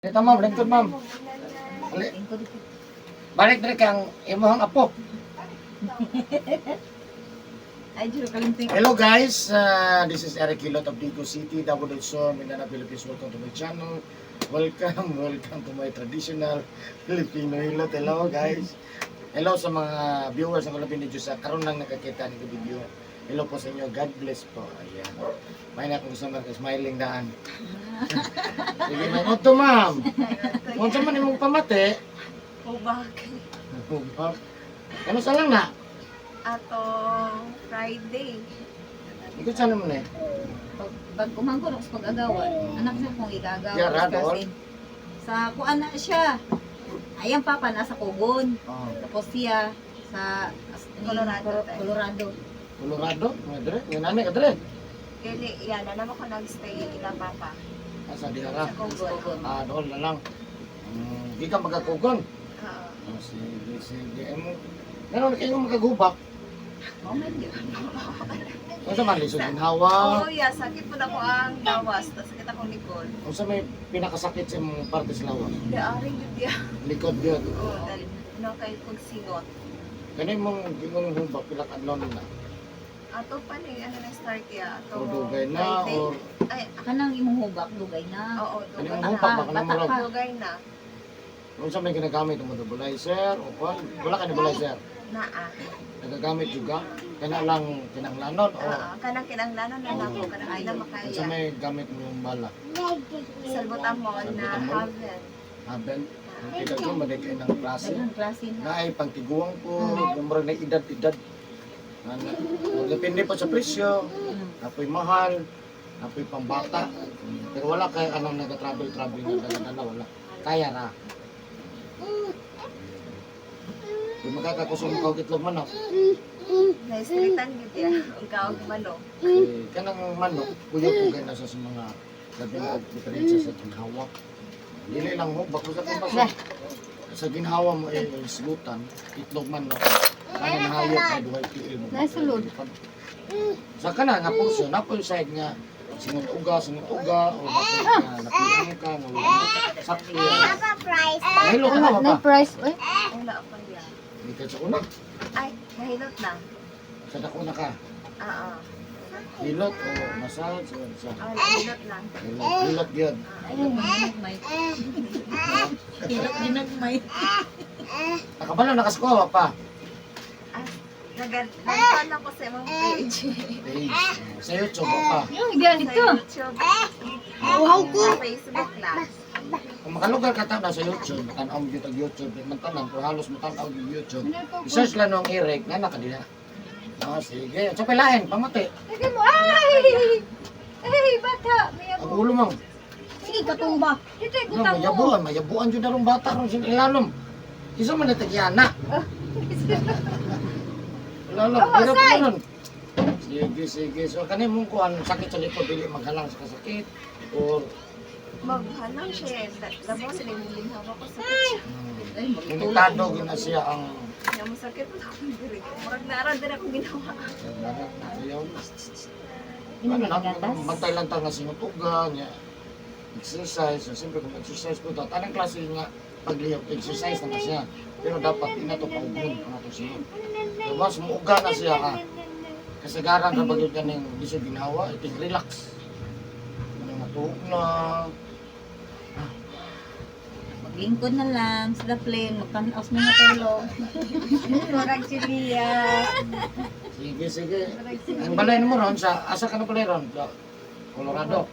Ito, ma'am, lingkod, ma'am. Balik diri kang imong apo. Ay, Diyos, kalimting. Hello guys, this is Eric Hilot of Digo City, Davao del Sur, Mindanao, Philippines. Welcome to my channel. Welcome, welcome to my traditional Filipino Hilot. Hello guys. Hello sa mga viewers ng Filipino Diyos sa karon lang nakakita ng video. Hello po sa inyo. God bless po. Ayan. May na kung gusto mo smiling daan. Sige, may auto, ma'am. Unsa man imong pamate? Ubak. Ano sa lang na? Atong Friday. Ikot sa naman eh. Pag umangkon ako sa pag-agawan, anak siya kong igagaw. Yara, doon? Sa kuan na siya. Ay, ang papa nasa Kugon. Oh. Tapos siya sa Colorado, tayo. Colorado. Colorado, mga dre. Nga nanay ka dre. Kaya yan, na naman ko nag-stay ila papa. Asa dihara. Sa Kugon. Kugon. Ah, doon na lang. Di ka magkakugon. Oo. Oh, sige, sige. Ay mo, meron kayong magkagubak. Oh my God. Unsa man lisod ginhawa? Oo, yeah, sakit po na ko ang lawas. Tapos sakit akong likod. Unsa may pinakasakit sa imong parte sa lawas? Daaring yun diya. Likod gyud. Oo, dahil no kay pagsingot. Kani mong gingon hubak pila ka adlaw na? Ato pa ni ano na start ya. Ato O dugay na Friday. or Ay, Kanang imong hubak, dugay na. oo, kani dugay mong na. hubak baka na Bata murag. pa. Dugay na. Unsa may ginagamit mo, nebulizer o kwan? Wala ka nebulizer. Naa. Nagagamit juga kana lang kinanglanon o Oo, kanang kinanglanon na nako, kanang ay na unsa makaya. may gamit mo yung bala? Salbutamol na Salbutamol? haven. Haben, ang kita ko maday ng klase. Daghang klase na. Na ay pangtiguang po, murag na edad-edad. Ano, depende po sa presyo. Apoy mahal, apoy pambata. Pero wala kay anong nag-travel-travel na dala-dala, wala. Kaya ra. Kung makakakusog ka og itlog manok, Na-streetan gyud ya. Ang kaog manok. eh, kanang manok, kuyog ko na sa mga labi na og diferensya sa ginhawa. Dili lang mo, bako sa kumpasa. Sa ginhawa mo eh, isgutan, itlog manok. Kanang hayop ay duhay tiil mo. Nasulod. Sa kana nga portion, napoy side nga singot uga, o napoy nga napiyang ka, nga wala mo. Sakto yan. Nahilo ka na ba pa? price, oy. Wala pa ya. Hindi ka sa una. Ay, nahilot na. Sa dako na ka. Oo. Hilot o massage o sa Ah, nahilot lang. hilot, hilot yun. Hilot ginagmay. Hilot ginagmay. Nakabalo nakaskowa pa. Ah, nagkaan ako sa imong page. Page. Sa YouTube pa. Yung ganito. Sa YouTube. Wow ko. Sa Facebook lang. Kung makalugar ka na sa YouTube, tanaw mo gyud og YouTube, di man tanan, pero halos mo tanaw og YouTube. I-search lang nung Eric, na nakadila. Ah, sige. Sa pilain, pamati. Sige mo, ay! Ay, bata! May Ang ulo mo. Sige, katumba. Dito ay No, gutang mo. mayabuan, mayabuan jud na rong bata ron sin ilalom. Isa man na tagyana. Ilalom, Oh, pero say! pa nun. Sige, sige. So kani mong kuan sakit sa likod dili maghalang sa kasakit or Maghalang siya. Labo sila yung ginhawa ko sakit siya. Ay, magtulog. limitado gyud na siya ang Kaya masakit po ako diri. Murag nara din ako ginawa. ayaw. Hindi Ano na lang, gatas. bantay lang ta nga sinutugan, niya. Exercise, so, siyempre kung exercise po ito, anong klase nga paglihok, exercise na siya. Pero dapat di na ito paugon ang atong singot. So, mas muuga na siya ka. Kasagaran ra bagyo ka ng lisod ginawa, iting relax. Ano matuog na. Maglingkod na lang sa the plane, magtanaos na matulog. Murag si Lia. Sige, sige. Ang balay mo ron, sa, asa ka na balay ron? Sa Colorado.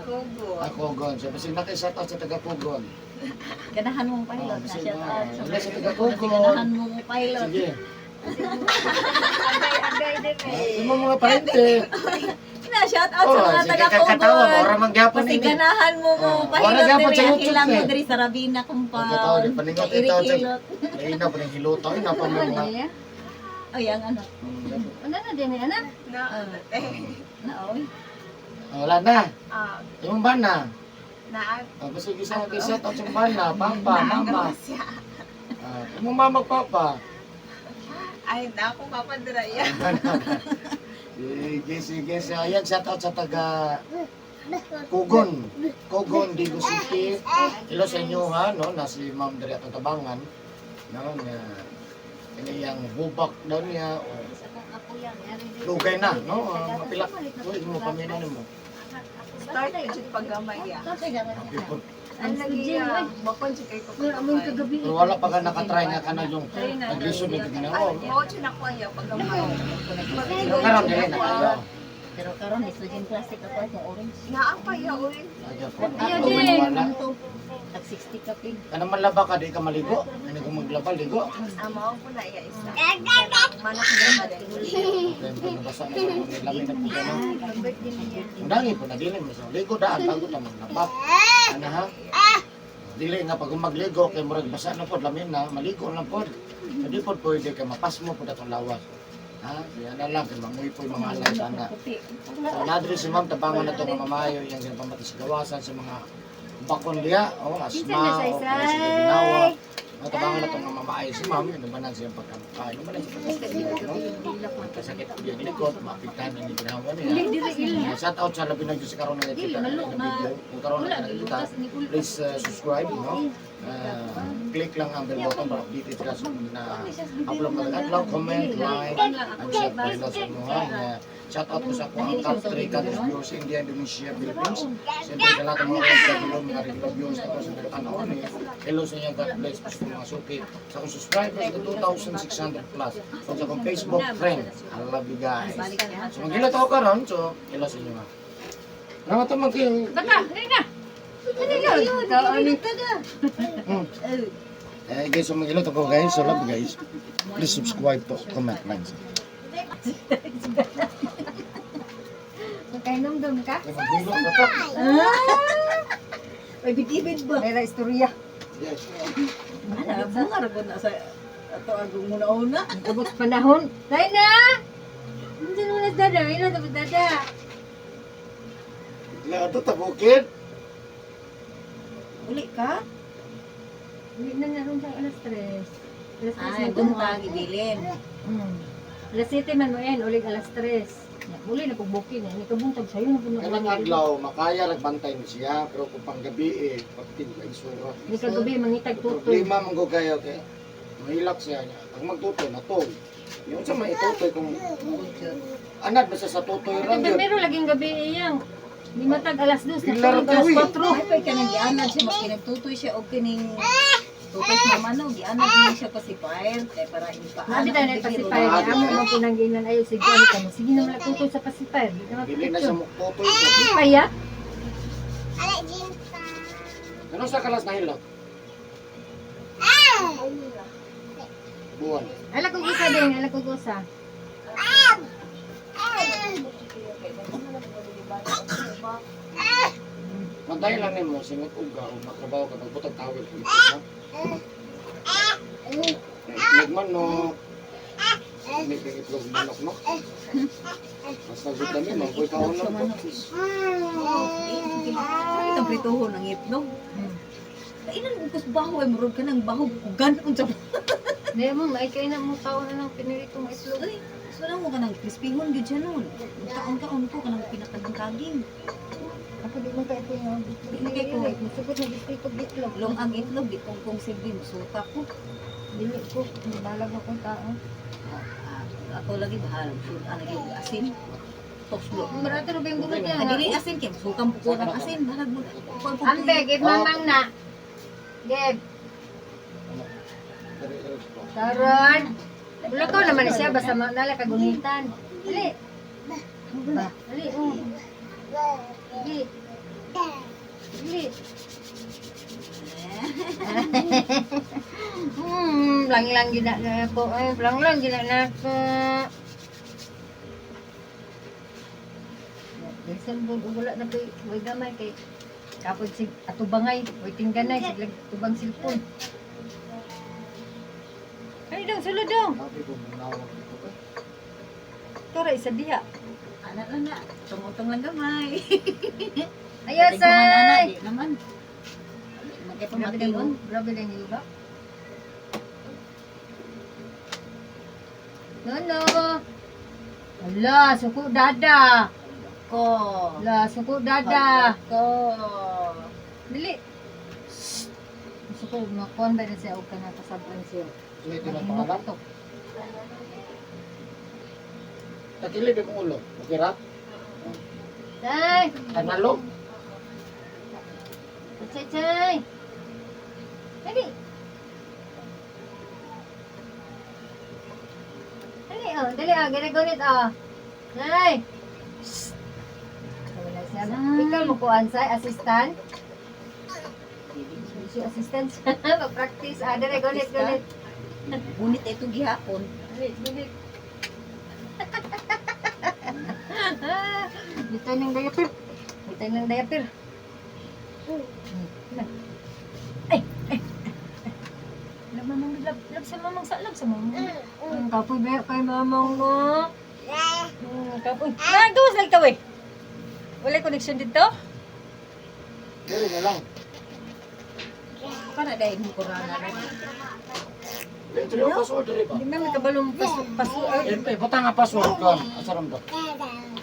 Kugo. Ah, Cogon. So, basig naki-shout out sa taga Cogon. Ganahan mong pilot Oh, na sige. shout out. Sige, sa taga Cogon. Ganahan mong pilot. Sige. Agay, agay din eh. Yung mga parente. Na shout out sa Oh, mga sige, taga kakatawa. Cogon. Ora man gyapon Kasi ini. ganahan mo mo Oh, pilot wala gyapon diri sa ang YouTube hilang mo eh. diri sa Rabina Pagkatawa, compound. di paningot Kay Eric itaw sa- Hilot. Lain na pa ng hilota. Ay, napa mo mga. Ay, ang ano. Ano na din eh, anak? Na, Na oy. Ah, wala na. ah, Yung bana. na, Ah, basta gisa nga shout out sa bana, papa, mama. naagawa siya. Ah, yung mama, papa. Ay, na ako papadira ya. Sige, sige. So, ayan, shout out sa taga Kugon. Kugon, Digos City. Hello sa inyo ha, no? Na si Ma'am diri atong tabangan. No, nga ini yang hubak daw niya o lugay na, no? Ah, mapilak. Uy, mo paminaw nimo. Start jud paggamay ya. Happy po. Ang lagi ya, mapon jud kay ko paggamay. Pero wala pa ka nakatry nga kana yung naglisod ni tignan Ay, mo. mo jud ako ya paggamay. Pero karon dili na kayo. Pero karon is laging plastic ako atong orange. Naa pa ya oy. Ayaw po. Ayaw Ako din. wala. Tag 60 ka pig. Kana man laba ka di ka maligo. Ano kung maglaba ligo. Amo po na iya isa. Mana ko na din. Then pag nabasa na sa lami na po ka no. Ang dangi po na dili mo sa ligo daan bago ta maglaba. Ano ha? Dili nga pag magligo kay murag basa na pod lami na maligo lang pod. So di pod pwede kay mapasmo pod atong lawas. Ha? Siya na lang kay manguy po yung mga alay sana. So nadri si ma'am tabangan na to nga mamayo yang ginapamati sa gawasan sa mga bakon diya, oh, Kinsa na asma, sa o isay? kaya sa ginawa. Mga tabangan na to nga mamaayo si ma'am, yun naman ang siyang pagkakain naman ang siyang pagkakain, no? Kasakit ang iyang likod, maapektahan ang ginawa niya. Shout out sa labi na Diyos karon na nakita na video. Kung karon na nakita, please subscribe, no? Click lang ang bell button para updated ka sa mga na upload na adlaw, comment, like, and share po nila sa inyo, ha? Shout out ko sa ako ang top 3 countries viewers, India, Indonesia, Philippines. Siyempre sa lahat ng mga OFW, mga regular viewers na sa mga tanawan eh. Hello sa inyo, God bless po sa mga suki. Sa akong subscribers na 2,600 plus. O sa akong Facebook friend, I love you guys. So maghilot ako karon, so hello sa inyo ha. Ano ito mag Baka, dali na. Ano yun? Ano Eh guys, so maghilot ako guys. So love you guys. Please subscribe to, comment, like. Magkainomdom ka? Eh, maghilot na to. May bitibid ba? May istorya. Yes. Ana, bunga ra gud na sa ato agong una-una. Abot panahon. Dahil na! Nandiyan mo na si dada. Ilo, tapos dada. Lahat ito, tabukid. Uli ka? Uli na nga ron sa alas 3. Alas 3 Ay, magbuntag. buntag ibilin. Alas 7 man mo yan, ulit alas 3. Uli na pagbukin eh. Hindi ka buntag sa'yo. Kanang adlaw, makaya nagbantay ni siya, pero kung panggabi eh, pagtin ka isura. Hindi ka gabi, mangitag tutoy. Problema man ko kayo kay mahilak siya niya. Pag magtutoy na to. Yung sa may itutoy kung anad basta sa tutoy Ito ra ba yun. meron laging gabi iyang. Limatag alas 2, Bigla natulog alas ra 4. Ay, pa kanang gianad siya, mas kinagtutoy siya og kining tutoy sa mama no, gianad niya siya pacifier kay para ipaano. Nabi tayo na pacifier. Amo man po nang ginan ayo sige ano ka mo. Sige na wala tutoy sa pacifier. Di na Dili na siya mapicture. muktutoy. Kaya? Ano sa kalas na hilot? Buwan. Ala ko gusa din, ala ko gusa. Mantay lang nimo singot uga o matrabaho ka pagbutag tawel kung ito ha. Itlog manok. May pang itlog manok no. Mas nagud kami mampoy kaon lang po. Itong prituhon ang itlog. Kainan mo kus baho ay murag ka ng baho ganon sa Di mo maikay na mo kaon na ng pinilitong itlog. Ay, so na mo ka ng crispyhon gyud siya nun. Kaon-kaon ko kanang pinakaging-kaging. Ako di man kay ko. Di man kay ko. Musugot na itlog itlog. Long ang itlog di kong kong silbi musuta ko. Dili ko balag akong tao. Ah, ako lagi bahala sud ana gyud asin. Toslo. Marato ra ba yung gumot niya? Ah, dili asin kay sukam po ko ng asin, balag mo. Ambe, give mamang na. Give. Ano? Diri diri po. Taron. Wala ko naman siya basta nala kagunitan. Dali. Dali, oh. Dali. Dali. Lang-lang gina na ako. Ay, lang-lang gina na ako. Bisan po, wala na po, way gamay kay kapod sig atubangay, way tingganay, siglag tubang silpon. Ay dong, sulod dong. Happy ko munawag dito ba. Tora isa diha. Ana lang na, tumutong lang gamay. Ayaw, Tignan ana, say! di naman. Magkay Grabe din, pamation. grabe din yung iba. No, no. Ala, suko dada. Ko. La, suko dada. Ko. Dili. Suko, makuan ba na siya o ka na kasaban siya. Ito yung Maghimok pangalan. to. Takilid yung ulo. Okay ra? Tay! Tanalog. Chay, chay! Dali! Dali, oh. Dali, oh. Ginagunit, oh. Nay! Shh! Wala siya. Ikaw mo kuan, say, assistant? Si assistant siya. Mag-practice. Ah, dali, gunit, gunit. Bunit ito gihapon. Dali, gunit. Bitay ng diaper. Bitay ng diaper. Ay, ay, ay. Love, mamang, love, love sa mamang, sa love sa mamang. Kapoy ba kay mamang mo? Kapoy. Ah, duwas lang taw eh. Wala connection dito? Dili na lang. Kana dahil mo kurana na. Dito yung password diri ba? Hindi na may kabalong paso, paso. Ay, Eh, butang nga password ko. Asa ram to?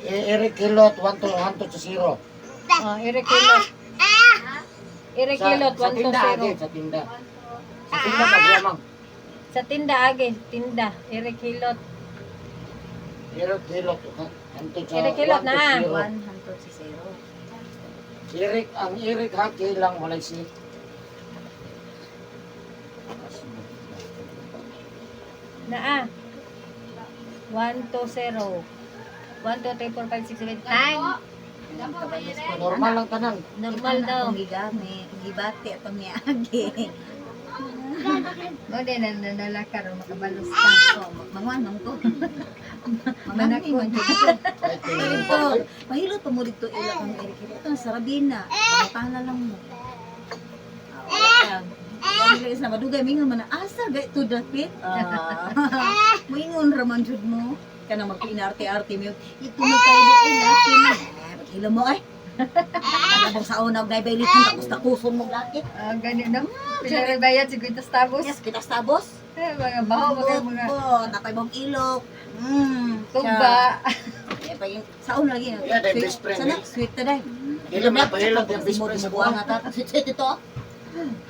Eh, Eric Hilot 1 2 1 2 0. ah, Eric Hilot. Eric Hilot, Sa 1 2 tinda, 0. ate, sa tinda. Sa tinda paglamang. Sa tinda, age, tinda. Eric Hilot. Eric Hilot 1 2 Eric Hilot na. 0. 1 hantod si 0. Eric, ang Eric Haki lang walay si. Naa. 1, 2, 0. 1, 2, 3, 4, 5, 6, 7, 9. Normal lang tanan. Normal daw. Akong gigami, gibati atong niagi. Mo din na nanalakar o makabalos ka. Oh, manguan ko. Manami man jud ko. Kahit tingin Ito, pa. Ay, mahilot pa mo dito ila kang Eric Hilot. Ito, sa Rabina. Pangutana lang mo. Ah, wala ka. Dili is na madugay mingon man na asa gay to dapit. Ah. Moingon ra man jud mo. Kana magpinarte-arte mo. Ito na kayo ila na. Paghila mo ay. Ano sa una og naibalitan tapos takuson mo laki. Ah, ganyan na. Pila rin bayad si Guitas Tabos. Yes, kita tabos. Eh, mga baho, mga mga Po, nakoy bong ilok. tugba. Eh, pa yung sa una lagi. Yeah, the best friend, Sana eh. sweet ta dai. Dili man pahilot yung best friend sa buwang buwang. ata. Sweet sweet ito.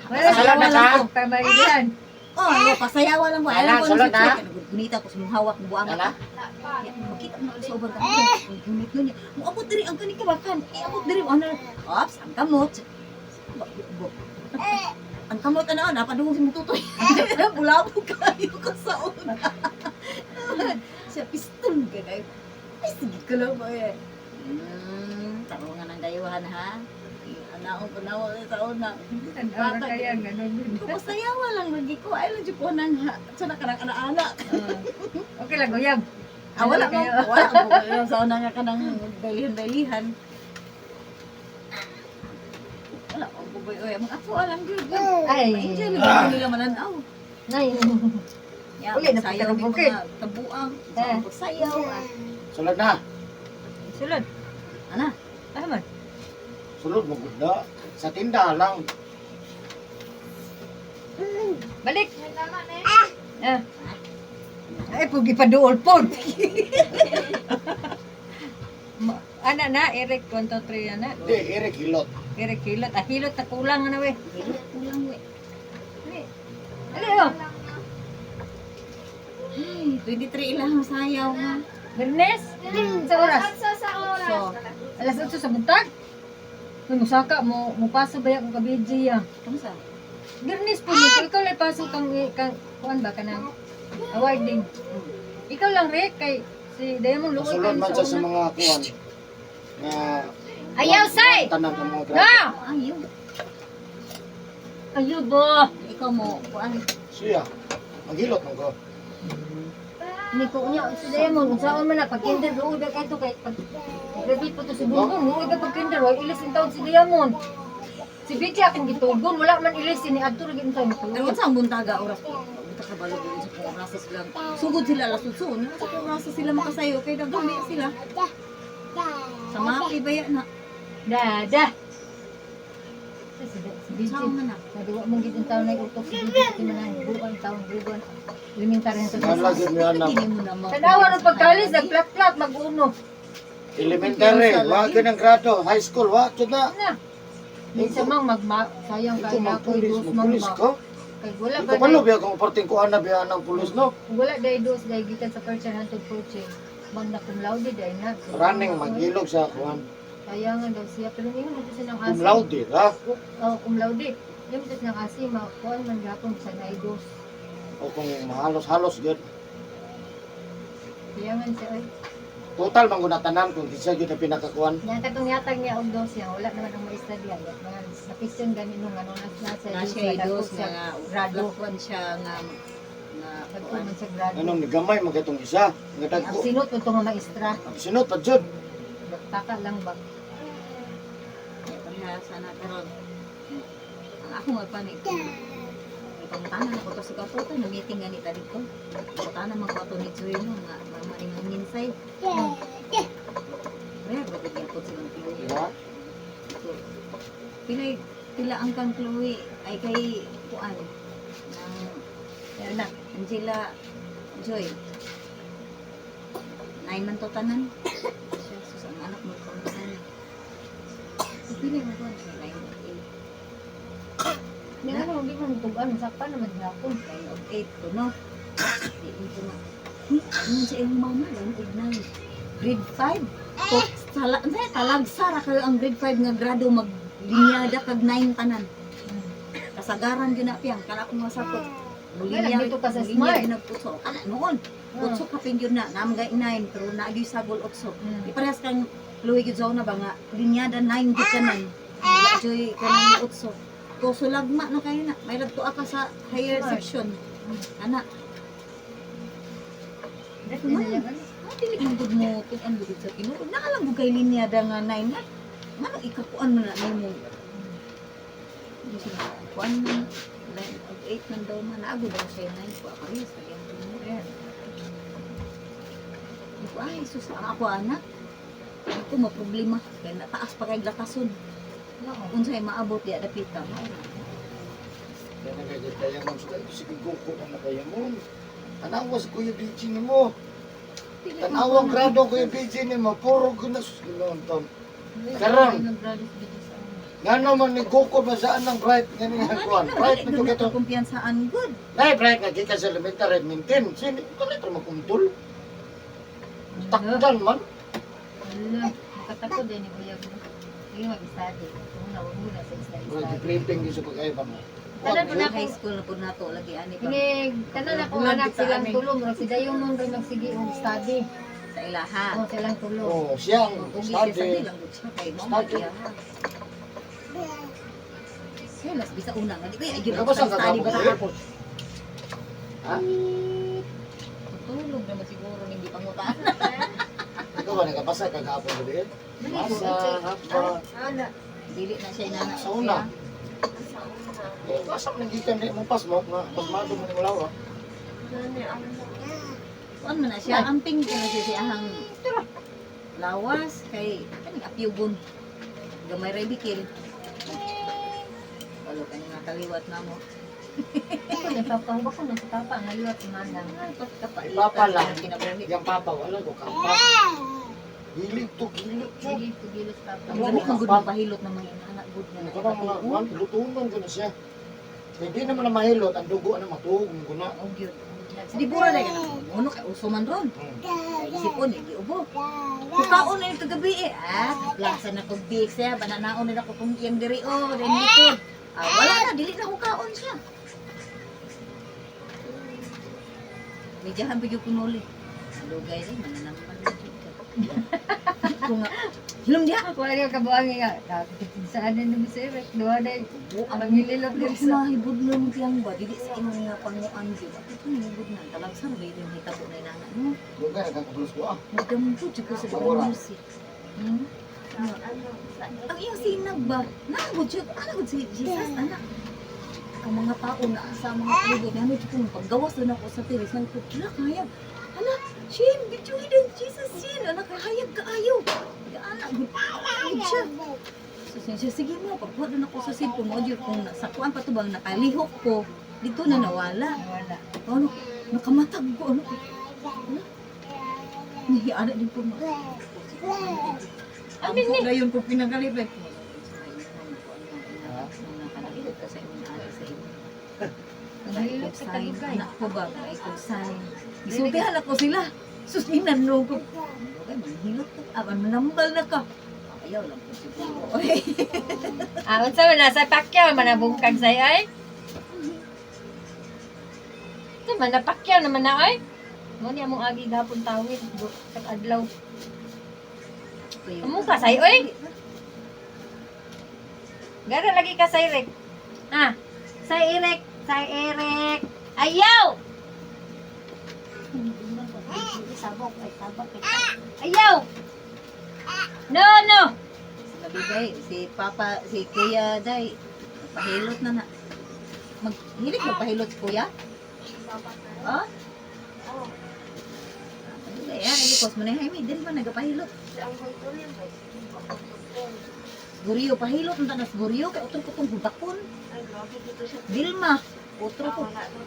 Wala Wala na ka? Pamarihan. Oh, ayo pasayawa lang ko. Alam Wala, ko sulod sweet na. sweet. Gunita ko sa mong hawak ng buwang Wala? ata. Ya, makita mo na sa ubang ka. Gunit nun. Mo abot diri ang kani kabakan. Eh, abot diri ano. Ops, ang kamot. Bo. Ang kamot ana, napadungog si mututoy. Bulabog kayo ko sa una. Siya pistol ka kayo. Ay, sige ka lang ba eh. Tarungan ang dayuhan ha. Anaon ko na wala sa una. Tanaw na kaya, ganun din. Pasayawa lang lagi ko. Ay lang jud ko nang sa nakarang ana-ana. Ah. Okay lang, guyab. Ah, wala Ano kayo? mo. Wala ko. Sa una nga kanang baylihan-baylihan. Wala ko buboy oy. Mga ako alang gyud. Ay. Enjoy lang nila mananaw. Nay. Ya, Uli, sayaw napagkarong may bukid. mga tabuang. Eh. Sayaw. Sulod na. Sulod. Ana, Ah, man. Sulod mo gud na. Sa tinda lang. Balik. Ah. Ay, pugi pa duol po. Ana na, Eric, 1, 2, 3, ana. Di, Eric Hilot. Eric, hilot. Ah, hilot na kulang, ano we. hilot kulang we. Ali. Ali, oh. Ay, 23 ilang sayaw ha. Bernes? Sa oras? Sa oras. So, Alas 8 sa buntag? Uy, musaka mo, mupaso ba yung kabidji ya? kamusta? Bernes po nito, ikaw lang paso kang, kang, kuan ba ka na? Awarding. Ikaw lang, Rick, kay si Diamond Lukoy Sulod kayo man sa siya sa una. mga kuwan. Nga Ayaw, say! Tanan ng mga Na! grabe. Ayaw. Ayaw ba? Ikaw mo, kuan. Siya. Maghilot man ko. Ni ko niya, si Diamond, unsaon man na, pag kinder, luoy ba kayo kay, pag graduate po to si Bungbong, luoy ba pag kinder, way ilis in taon si Diamond. Si BJ aking gitugon, wala man ilis, ni Adto rin taon. Pero unsa ang buntaga oras ko? Bunta ka balog yun sa kung orasa sila. Sugod sila alas 8. Ano sa kung orasa sila makasayo kay nagdumi sila. Sa mga baya na. Da, da. Si BJ. Saan man na? Nagawa mong gitong taon na utok si BJ, di man ang buwan taon, buwan. Elementary na Wala sa gyud mi anak. Dili mo na mo. Tanawa ng pagkalis, nagplat-plat, mag-uno. Elementary, wa gyud ang grado, high school wa gyud na. Na. Minsan mang magma sayang Ikaw kay na ko magpulis, dos mang magpulis ba. ka. Kay wala ba Ikaw palo day, biya kung parting kuan na biya ng pulis no. wala day dos day gikan sa first year hantod fourth year. Mang na cum laude day na. So, Running magilog sa kuan. Sayangan daw siya pero ingon mo siya ng Cum asi. laude ra. Oh, cum laude. Yung mo siya ng asi makuan man gapon sa naay dos. O kung mahalos-halos gyud. Sayangan siya oy. Total man gud na tanan kung kinsa gyud ang pinakakuan. Yang katong yatag niya og dos niya, wala naman ang maestra diya. Mga sa question gani nung ano nasa Na siya dagko dos siya nga grado. kuan siya nga nga Dagko kuan. man sa grado. Anong nigamay man katong isa nga Ang dagko. sinot ko nga maestra. Ang sinot pa jud. Taka lang ba? Pareha sana karon. Ang ako nga panig. Pangutana na ko to sa kaputa na meeting gani ta dito. Pangutana man ko ato ni Joy no nga mama ning nginsay. Rare ba gud gyapon silang Chloe. Diba? So, pilay pila ang kang Chloe ay kay kuan ng Anak, Angela Joy. 9 man to tanan. Siya sus ang anak mo pangutana. Pila mo kuan siya 9 of 8. Di ano, hindi man tugan, sakpa naman gyapon. 9 of 8 to no. Di ko na. Ano sa iyong mama 9 of 9. Grade 5. To, tala, ano, talagsa ra kayo ang grade 5 nga grado maglinyada kag 9 tanan. Kasagaran gyud na piyang kana akong masakot. Wala, dito ka sa smart. Putso. Kana noon. Putso kapin gyud na namgay 9 pero naagyoy sagol 8. Mm. Iparehas kang Louis gyud na ba nga linyada 9 gyud kanan. Wala joy kanang 8. To sulagma na kayo na. May lagtua ka sa higher Smart. section. Ana, Dili na yan, ano? ah, dili man gud mo tun-an gud sa tinuod. Naalang gud kay linyada nga 9 na. Ngano ikakuan man na nimo? Di siya kuan man 9 of 8 man daw man naago daw siya 9 ko parehas sa iyang tinuod. Ayan. Di ko, ay, sus, ang ako anak. Di ko maproblema. Kaya nataas pa kay lakason. Oo. Unsay maabot di adapita. Kaya nagagaya mo sa sige guko ang nakayamon. Tanawa si Kuya BG nimo. Tanawang grado Kuya BG nimo, puro guna sus ginoon tom. Karon. Ngano man ni Goku ba saan ang bright ngani nga kuan? Bright na to Dili kato. kumpiyansaan good. Nay bright nga gikan sa elementary maintain. Sini ko na ito makuntol. Takdan man. Wala, makatakot din ni Kuya. Hindi mag-study. Kung na, huwag muna sa Mura study. gibriefing gyud sa pag-ay ba mo. Tanan mo na High school na po nato lagi ani pa Ini, tanan ako Bulag anak kita, silang ani. tulo. Murag si Dayon nun rin magsige og study. Sa ilaha. Oh, silang tulo. Oh, siya ang Kung siya sa study. lang gud siya kay mo Study. iya. Kaya las bisa una nga di ko ay gyud Ikaw ba sa study kagapon ba ko, eh? kahapon. Ha? Tulog naman siguro hindi pangutaan. Ikaw ba nagabasa kagapon gabi? Basa, hapa. Ana, Dili na siya inana. Sa una. Eh, basa man gikan di mo pas mo nga pasmado mo ni wala. Kuan man na siya amping kay na siya siya ahang lawas kay kaning apyugon. Gamay ra bikil. Walo kay nga kaliwat na mo. ito ni Papa, hubak ko na si Papa, ang liwat si Manang. Ay, pagkapaitan Papa lang. sa kinabuhi. Yang papa wala ko kapa. Hilig to gilot jud. Sige, tugilos Papa. Ang gani man gud mapahilot ng mga anak gud nga Ano ka mga kuan lutunon ko na siya. Kay di naman na mahilot ang dugo na matuog mo guna. Og yun. Sa dibura na ganun. Uno kay uso man ron. Kay isipon, eh, giubo. Kukaon na yung kagabi eh. Ah, kaplasa na kong big siya. Bananaon na ako kung iyang diri o. Dahil likod. Ah, wala na, dili na kukaon siya. Medyahan pa yung kunuli. Lugay rin, mananaman na jud ka. Kung nga, hilom diha. Wala nga kabuang nga. Saan na naman si Eric? Duha na Ang Pangililot Pero din sa... mahibod na mo tiyang ba? Dili sa imong nga panguan jud. Ito nahibod na. Talagsan ba yung hitabo na inana mo? Lugay nagkakapulos ko ah. Nagdampo jud ko sa Wala. mercy. Hmm? Ang iyang sinag ba? Naagod siya. Anagod si Jesus, anak. Ang mga tao na sa mga palibot. Ano jud kung paggawas na ako sa tiris. Nang ko, hala, hayag. Hala, Shin, bitchuin din Jesus, Shin. Anak, hayag kaayo. Gaana, gud. Gud siya. So, siya, sige mo, pagkuha doon ako sa cellphone mo, kung nasakuan pa to bang nakalihok ko, dito na nawala. Wala. Ano, nakamatag ko, ano, ano? Nahiana din po mo. Amin ni. Dayon ko pinakalipay. Ha? Nakahilot ka sa imong ate sa imo. Nahilot sa kalugay. Anak ko ba? Naikog sign. Isultihan ako sila. Sus, inano ko. Okay, manghilot ka. Ah, manambal na ka. Ayaw lang ko siguro. Ah, unsa man nasa Pacquiao manabungkag say ay? Unsa man na Pacquiao naman na ay? Mo ni among agi gapon tawid tag adlaw. Amo ka say oy. Gara lagi ka say Rick. Ah, say Eric, say Eric. Ayaw! Sabok ay sabok. Ayaw! No, no. Nabigay, si Papa, si Kuya Day, pahilot na na. Maghilig ba pahilot si Kuya? Oh? Oh, Nabigay, ah, ikos mo na Jaime, dili ba nagapahilot? si ang tuloy ba? Guriyo, pahilot na tanas guriyo, kay utro ko tong hubakon. Ay, grabe dito siya. Dilma, utro ko. Wala.